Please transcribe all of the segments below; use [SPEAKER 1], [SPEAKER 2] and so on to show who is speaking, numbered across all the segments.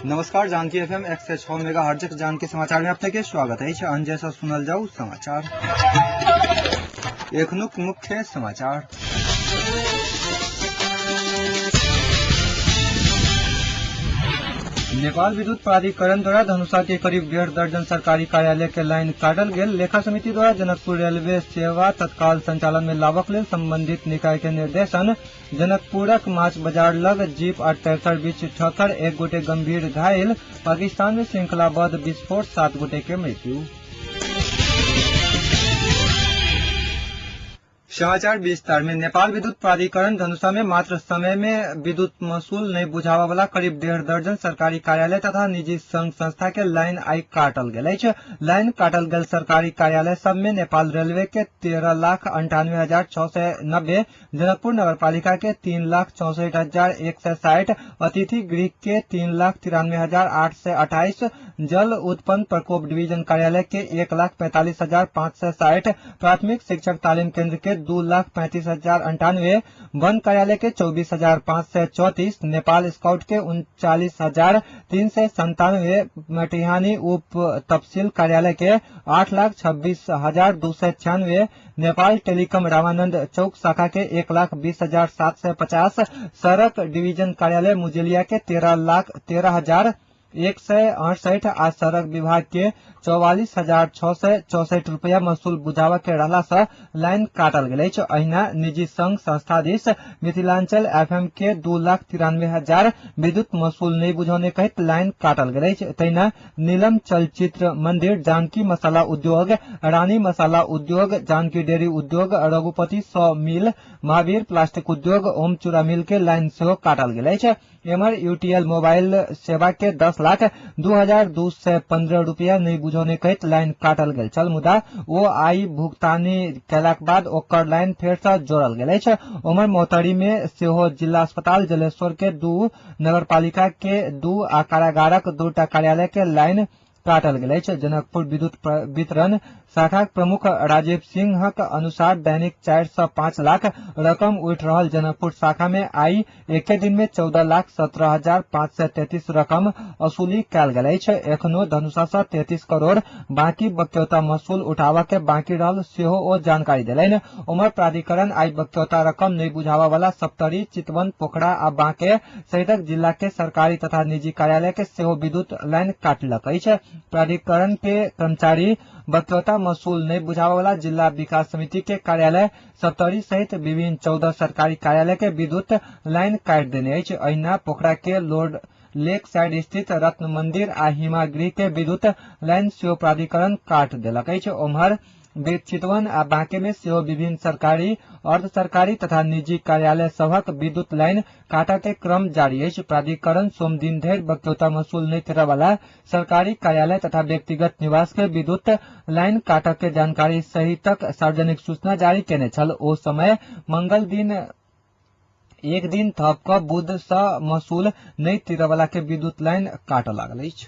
[SPEAKER 1] नमस्कार, Janaki FM 106 mega हर्जक Janaki समाचार में अपने स्वागत है। अंजय से सुनल जाऊ समाचार। एखनुक मुख्य समाचार। नेपाल विद्युत प्राधिकरण द्वारा धनुषा के करीब 1.5 दर्जन सरकारी कार्यालय के लाइन काटल गेल। लेखा समिति द्वारा जनकपुर रेलवे सेवा तत्काल संचालन में लाबक लेल संबंधित निकाय के निर्देशन। जनकपुरक माछ बाजार लग जीप आ ट्रैक्टर बीच ठक्कर, एक गोटे गंभीर घायल। पाकिस्तान में श्रृंखलाबद्ध विस्फोट, 7 गोटे के मृत्यु। समाचार विस्तार में। नेपाल विद्युत प्राधिकरण धनुषा में मात्र समय में विद्युत महसूल नहीं बुझावा वाला करीब 1.5 दर्जन सरकारी कार्यालय तथा निजी संघ संस्था के लाइन आई काटल गेल अछि। लाइन काटल गेल सरकारी कार्यालय सब में नेपाल रेलवे के 13,98,690, जनकपुर नगरपालिका के 3,64,160, अतिथि गृह के 3,93,828, जल उत्पन्न प्रकोप डिवीजन कार्यालय के 1,45,560, प्राथमिक शिक्षक तालीम केंद्र के 2,35,098, वन कार्यालय के 24,534, नेपाल स्काउट के 39,397, मटिहानी उप तफसील कार्यालय के 8,26,296, नेपाल टेलीकॉम रामानंद चौक शाखा के 1,20,750, सड़क डिवीजन कार्यालय मुजेलिया के 13,13,168 आ सड़क विभाग के 44,664 रुपया महसूल बुझावा के रहला से लाइन काटल गेल अछि। अहिना निजी संघ संस्था दिस मिथिलांचल एफएम के 2,93,000 विद्युत महसूल नहीं बुझौने कहत लाइन काटल गेल अछि। तहिना नीलम चलचित्र मंदिर, जानकी मसाला उद्योग, रानी मसाला उद्योग, जानकी डेयरी उद्योग, रघुपति सौ मिल, महावीर प्लास्टिक उद्योग, ओम चूड़ा मिल के लाइन सेहो काटल गेल अछि। एम्हर यूटीएल मोबाइल सेवा के 10,02,215 रुपया नहीं बुझौने कहत लाइन काटल गेल छल, मुदा ओ आई भुगतानी कयलाक बाद ओकर लाइन फेर से जोड़ल गेल अछि। ओम्हर मोहतरी में सेहो जिला अस्पताल जलेश्वर के 2, नगरपालिका के 2 आ कारागारक 2टा कार्यालय के लाइन काटल गेल अछि। जनकपुर विद्युत वितरण शाखाक प्रमुख राजीव सिंहक अनुसार दैनिक 4 से 5 लाख रकम उठि रहल जनकपुर शाखा में आई एके दिन में 14,17,533 रकम वसूली कयल गेल अछि। एखनो धनुषा से 33 करोड़ बाकी बक्यौता महसूल उठावा के बाकी रहल सेहो ओ जानकारी देलनि। ओम्हर प्राधिकरण आई बक्यौता रकम नहीं बुझावा वाला सप्तरी, चितवन, पोखरा आ बांके सहितक जिला के सरकारी तथा निजी कार्यालय के सेहो विद्युत लाइन काटलक अछि। प्राधिकरण के कर्मचारी बक्यौता महसूल नहीं बुझावा वाला जिला विकास समिति के कार्यालय सप्तरी सहित विभिन्न 14 सरकारी कार्यालय के विद्युत लाइन काटि देने अछि। अहिना पोखरा के लोड लेक साइड स्थित रत्न मंदिर आ हिमागृह के विद्युत लाइन सेहो प्राधिकरण काट देलक अछि। ओम्हर चितवन आ बांके में सेहो विभिन्न सरकारी, अर्ध सरकारी तथा निजी कार्यालय सभक विद्युत लाइन काटऽ के क्रम जारी अछि। प्राधिकरण सोम दिन धरि बक्यौता महसूल नहि करऽ वाला सरकारी कार्यालय तथा व्यक्तिगत निवास के विद्युत लाइन काटऽ के जानकारी सहितक सार्वजनिक सूचना जारी केने छल। ओ समय मंगल दिन एक दिन थप कऽ बुध सँ महसूल नहि तिरऽ वाला के विद्युत लाइन काटऽ लागल अछि।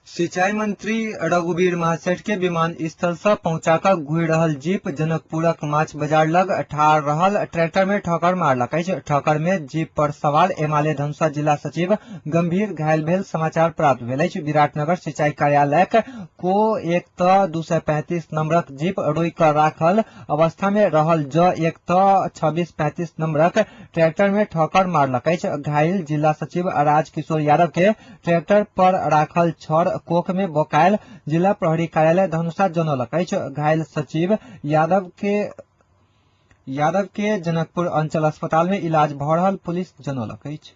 [SPEAKER 1] सिंचाई मंत्री रघुवीर महासेठ के विमानस्थल से पहुंचाकर घुरि रहल जीप जनकपुरक माछ बाजार लग ठाढ़ रहल ट्रैक्टर में ठोकर मारलक अछि। ठोकर में जीप पर सवार एमाले धनुषा जिला सचिव गंभीर घायल भेल समाचार प्राप्त भेल अछि। विराटनगर सिंचाई कार्यालयक को 1 त 235 नंबरक जीप रोकि कऽ राखल अवस्था में रहल ज 1 त 2635 नंबरक ट्रैक्टर में ठोकर मारलक अछि। घायल जिला सचिव राज किशोर यादव के ट्रैक्टर पर राखल छड़ कोख में बोकायल जिला प्रहरी कार्यालय धनुषा जनौलक अछि। घायल सचिव यादव के जनकपुर अंचल अस्पताल में इलाज भऽ रहल पुलिस जनौलक अछि।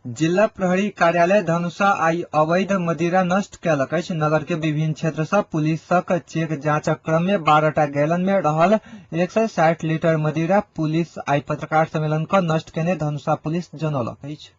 [SPEAKER 1] जिला प्रहरी कार्यालय धनुषा आई अवैध मदिरा नष्ट कयलक अछि। नगर के विभिन्न क्षेत्र से पुलिसक चेक जांचक क्रम में 12टा गैलन में रहल 160 लीटर मदिरा पुलिस आई पत्रकार सम्मेलन क नष्ट केने धनुषा पुलिस जनौलक अछि।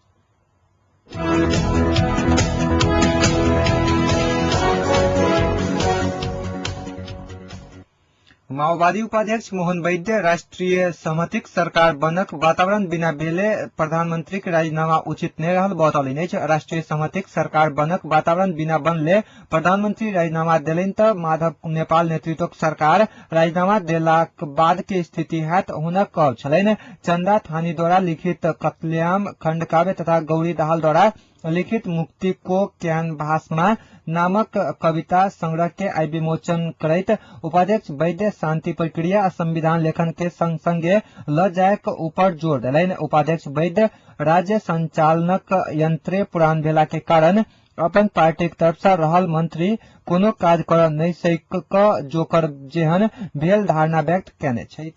[SPEAKER 1] माओवादी उपाध्यक्ष मोहन वैद्य राष्ट्रीय सहमतिक सरकार बनक वातावरण बिना भेले प्रधानमंत्रीक राजीनामा उचित नहि रहल बतौलनि अछि। राष्ट्रीय सहमतिक सरकार बनक वातावरण बिना बनले प्रधानमंत्री राजीनामा देलनि तऽ माधव नेपाल नेतृत्वक सरकार राजीनामा देलाक बाद के स्थिति हैत हुनक कहब छलनि। चंदा थानी द्वारा लिखित कतल्याम खंडकाव्य तथा गौरी दाहाल द्वारा लिखित मुक्ति को क्यानभासमा नामक कविता संग्रह के आइ विमोचन करैत उपाध्यक्ष वैद्य शांति प्रक्रिया आ संविधान लेखन के संग संगे ल जायक ऊपर जोर देलनि। उपाध्यक्ष वैद्य राज्य संचालनक यंत्रे पुरान भेला के कारण अपन पार्टीक तरफ से रहल मंत्री कोनो काज करऽ नहि सक क जोकर जेहन भेल धारणा व्यक्त केने छथि।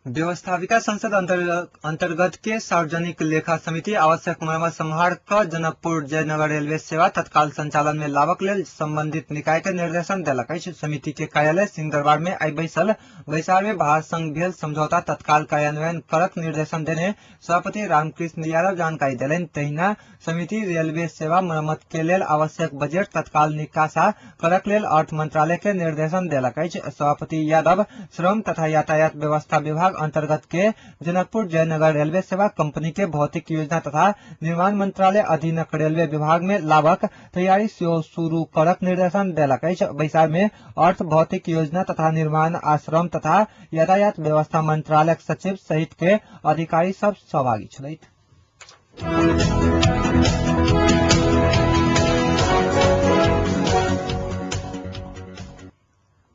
[SPEAKER 1] व्यवस्थापिका संसद अंतर्गत के सार्वजनिक लेखा समिति आवश्यक मरम्मत संहार क जनकपुर जयनगर रेलवे सेवा तत्काल संचालन में लाबक लेल संबंधित निकाय के निर्देशन देलक अछि। समिति के कार्यालय सिंहदरबार में आइ बैसल बैसार में भारत संग भेल समझौता तत्काल कार्यान्वयन करक निर्देशन देने सभापति रामकृष्ण यादव जानकारी देलनि। तहिना समिति रेलवे सेवा मरम्मत के लेल आवश्यक बजट तत्काल निकासा करक लेल अर्थ मंत्रालय के निर्देशन देलक अछि। सभापति यादव श्रम तथा यातायात व्यवस्था विभाग अंतर्गत के जनकपुर जयनगर रेलवे सेवा कंपनी के भौतिक योजना तथा निर्माण मंत्रालय अधीनक रेलवे विभाग में लाबक तैयारी सेहो शुरू करक निर्देशन देलक अछि। बैसार में अर्थ भौतिक योजना तथा निर्माण आ श्रम तथा यातायात व्यवस्था मंत्रालयक सचिव सहित के अधिकारी सब सहभागी छलथि।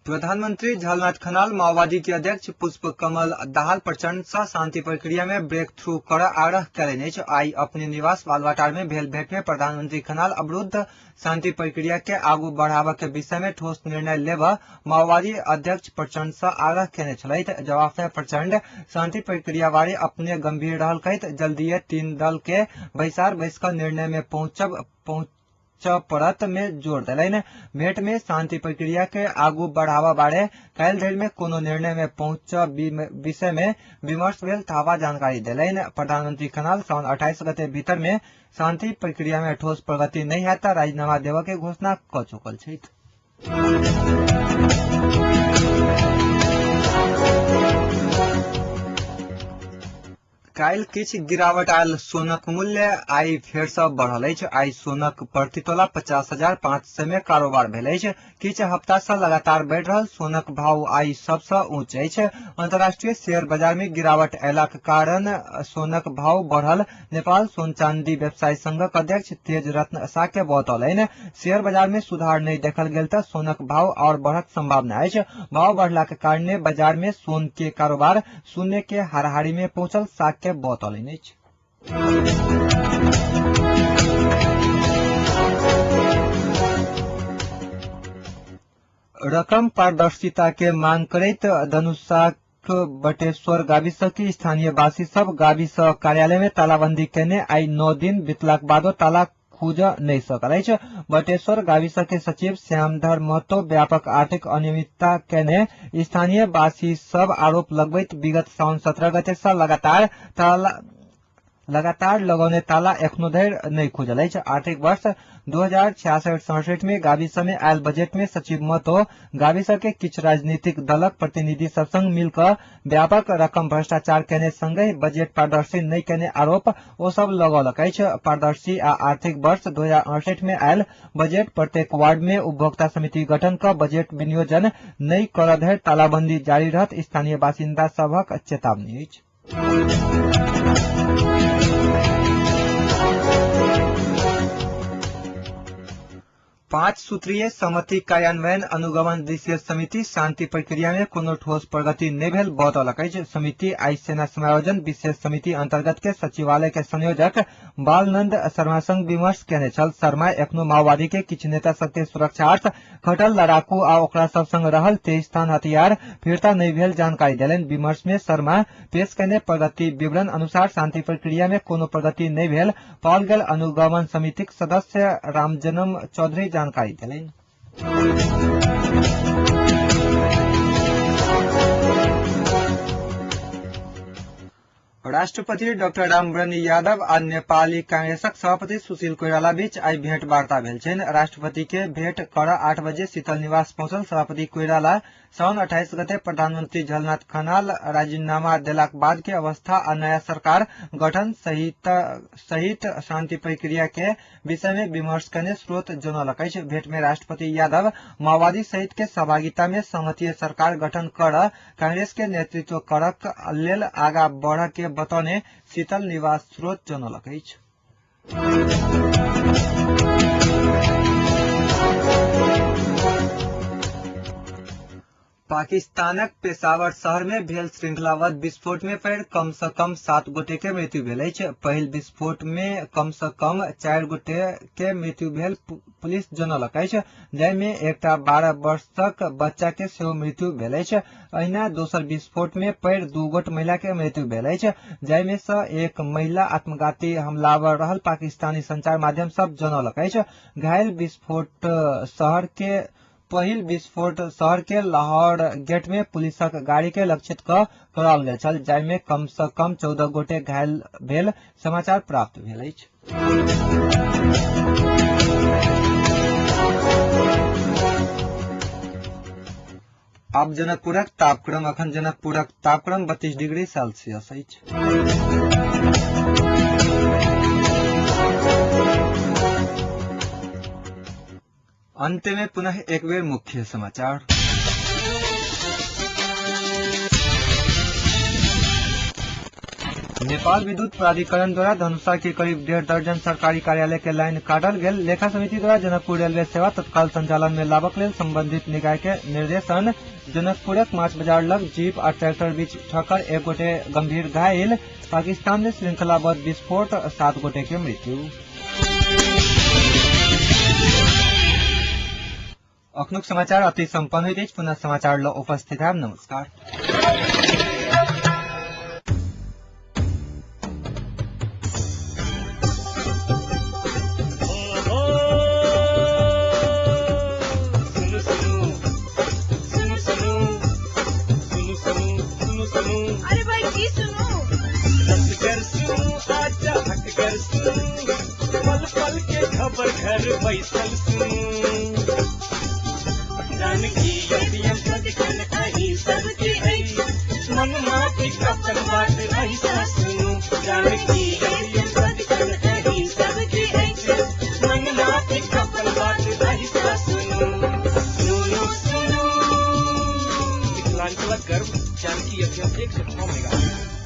[SPEAKER 1] प्रधानमंत्री झलनाथ खनाल माओवादी के अध्यक्ष पुष्प कमल दाहाल प्रचंड सँ शांति प्रक्रिया में ब्रेक थ्रू कर आग्रह कयलनि अछि। आइ अपने निवास बालवाटार में भेल भेंट में प्रधानमंत्री खनाल अवरुद्ध शांति प्रक्रिया के आगू बढ़ाबऽ के विषय में ठोस निर्णय लेबऽ माओवादी अध्यक्ष प्रचंड सँ आग्रह केने छलथि। जवाब में प्रचंड शांति प्रक्रिया बारे अपने गंभीर रहल कहैत जल्दीए तीन दल के बैसार बैस कऽ निर्णय में पहुंच पड़त में जोर देलनि। भेंट में शांति प्रक्रिया के आगू बढ़ावा बारे काल्हि धरि में कोनो निर्णय में पहुंच विषय में विमर्श भेल थापा जानकारी देलनि। प्रधानमंत्री खनाल साउन 28 गते भीतर में शांति प्रक्रिया में ठोस प्रगति नहीं हैत त राजीनामा देबऽ के घोषणा क चुकल छथि। काल्हि किछु गिरावट आयल सोनक मूल्य आइ फेर सँ बढ़ल अछि। आइ सोनक प्रति तोला 50,500 में कारोबार भेल अछि। किछु हफ्ता सँ लगातार बढ़ि रहल सोनक भाव आइ सबसँ ऊंच अछि। अंतर्राष्ट्रीय शेयर बाजार में गिरावट अयलाक कारण सोनक भाव बढ़ल नेपाल सोन चांदी व्यवसाय संघक अध्यक्ष तेज रत्न साक्य बतौलनि। शेयर बाजार में सुधार नहि देखल गेल तऽ सोनक भाव और बढ़क संभावना अछि। भाव बढ़लाक कारणे बाजार में सोन के कारोबार शून्य के हाराहारी में पहुंचल साक्य बतौलनि अछि। रकम पारदर्शिता के मांग करैत धनुषाक बटेश्वर गाविस की स्थानीय वासी सब गाविस कार्यालय में तालाबंदी केने आइ 9 दिन बीतलाक बादो ताला खुज नहि सकल अछि। बटेश्वर गाविस के सचिव श्यामधर महतो व्यापक आर्थिक अनियमितता केने स्थानीय वासी सब आरोप लगबैत विगत साउन 17 गते सँ लगातार लगौने ताला एखनो धरि नहि खुजल अछि। आर्थिक वर्ष 2066-67 में गाविस में आयल बजट में सचिव महतो गाविस के किछु राजनीतिक दलक प्रतिनिधि सब संग मिलकऽ व्यापक रकम भ्रष्टाचार केने संगहि बजट पारदर्शी नहि केने आरोप ओ सब लगौलक अछि। पारदर्शी आ आर्थिक वर्ष 2068 में आयल बजट प्रत्येक वार्ड में उपभोक्ता समिति गठन क बजट विनियोजन नहि करऽ धरि तालाबंदी जारी रहत स्थानीय बासिन्दा सभक चेतावनी अछि। पांच सूत्रीय सहमति कार्यान्वयन अनुगमन विशेष समिति शांति प्रक्रिया में कोनो ठोस प्रगति नहि भेल बतौलक अछि। समिति आइ सेना समायोजन विशेष समिति अंतर्गत के सचिवालय के संयोजक बालनंद शर्मा संग विमर्श केने छल। शर्मा एखनो माओवादी के किछु नेता सबके सुरक्षार्थ खटल लड़ाकू आ ओकरा सब संग रहल 23 थान हथियार फिर्ता नहि भेल जानकारी देलनि। विमर्श में शर्मा पेश केने प्रगति विवरण अनुसार शांति प्रक्रिया में कोनो प्रगति नहि भेल पाओल गेल अनुगमन समितिक सदस्य रामजन्म चौधरी जानकारी देलनि। राष्ट्रपति डॉक्टर रामवरण यादव आ नेपाली कांग्रेसक सभापति सुशील कोइराला बीच आई भेंट वार्ता भेल छनि। राष्ट्रपति के भेंट कर 8 बजे शीतल निवास पहुंचल सभापति कोइराला साउन 28 गते प्रधानमंत्री झलनाथ खनाल राजीनामा देलाक बाद के अवस्था आ नया सरकार गठन सहित शांति प्रक्रिया के विषय में विमर्श करने स्रोत जनौलक अछि। भेंट में राष्ट्रपति यादव माओवादी सहित के सहभागिता में संहतीय सरकार गठन कर कांग्रेस के नेतृत्व करक लेल आगा बढ़ के बतौने शीतल निवास स्रोत जनौलक अछि। पाकिस्तानक पेशावर शहर में भेल श्रृंखलाबद्ध विस्फोट में पड़ि कम से कम 7 गोटे के मृत्यु भेल अछि। पहिल विस्फोट में कम से कम 4 गोटे के मृत्यु भेल पुलिस जनौलक अछि, जाहिमे एकटा 12 वर्षक बच्चा के सेहो मृत्यु भेल अछि। अहिना दोसर विस्फोट में पड़ि 2 गोट महिला के मृत्यु भेल अछि, जाहिमे सँ एक महिला आत्मघाती हमलावर रहल पाकिस्तानी संचार माध्यम सब जनौलक अछि। घायल विस्फोट शहर के पहिल विस्फोट शहर के लाहौर गेट में पुलिसक गाड़ी के लक्षित क कराओल गेल छल, जाहिमे कम से कम 14 गोटे घायल भेल समाचार प्राप्त भेल अछि। आब जनकपुरक तापक्रम। अखन जनकपुरक तापक्रम 32 डिग्री सेल्सियस अछि। अंत में पुनः एक बेर मुख्य समाचार। नेपाल विद्युत प्राधिकरण द्वारा धनुषा के करीब 1.5 दर्जन सरकारी कार्यालय के लाइन काटल गेल। लेखा समिति द्वारा जनकपुर रेलवे सेवा तत्काल संचालन में लाबक लेल संबंधित निकाय के निर्देशन। जनकपुरक माछ बाजार लग जीप आ ट्रैक्टर बीच ठक्कर, 1 गोटे गंभीर घायल। पाकिस्तान में श्रृंखलाबद्ध विस्फोट, 7 गोटे के मृत्यु। अखनुक समाचार अति सम्पन्न होइत अछि। पुनः समाचार ल उपस्थित हैब। नमस्कार।
[SPEAKER 2] अरे भाई की सुनू, आजा हटकर सुनू, पल पल के खबर घर बैसल सुनू, जानकी एफएम सदिखन अहीं सबके अछि, मन माफिक अपन बात अहिसा सुनू, जानकी एफएम सदिखन अहीं सबके अछि, मन माफिक अपन बात अहिसा सुनू, सुनू सुनू।
[SPEAKER 3] मिथिलांचलक गर्व जानकी एफएम 106 मेगाहर्ट्ज।